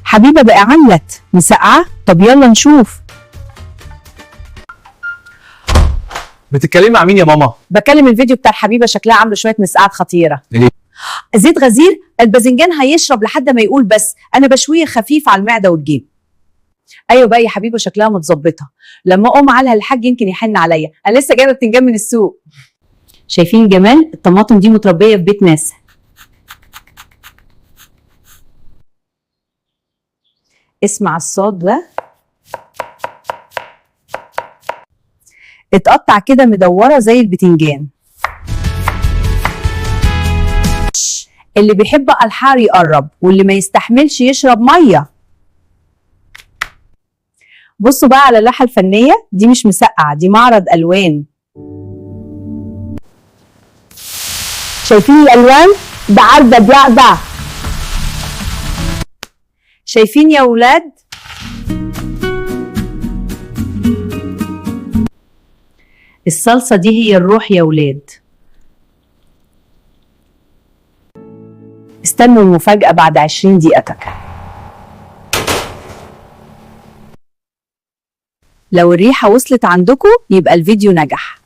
حبيبة بقى عملت مسقعة. طب يلا نشوف. بتتكلمي مع مين يا ماما؟ بكلم الفيديو بتاع الحبيبة، شكلها عاملة شوية مسقعات خطيرة. ليه؟ زيت غزير، الباذنجان هيشرب لحد ما يقول بس. انا بشوية خفيف على المعدة والجيب. ايوه بقى يا حبيبه، شكلها متظبطه. لما اقوم عليها الحاج يمكن يحن عليا. انا لسه جايبه بتنجان من السوق. شايفين جمال الطماطم دي؟ متربيه في بيت ناس. اسمع الصاد ده، اتقطع كده مدورة زي البتنجان. اللي بيحب الحار يقرب، واللي ما يستحملش يشرب مية. بصوا بقى على اللوحة الفنية دي، مش مسقعه، دي معرض الوان. شايفين الالوان؟ ده عرضه ده. شايفين يا ولاد؟ الصلصه دي هي الروح يا ولاد. استنوا المفاجأة بعد 20 دقيقة. لو الريحة وصلت عندكم يبقى الفيديو نجح.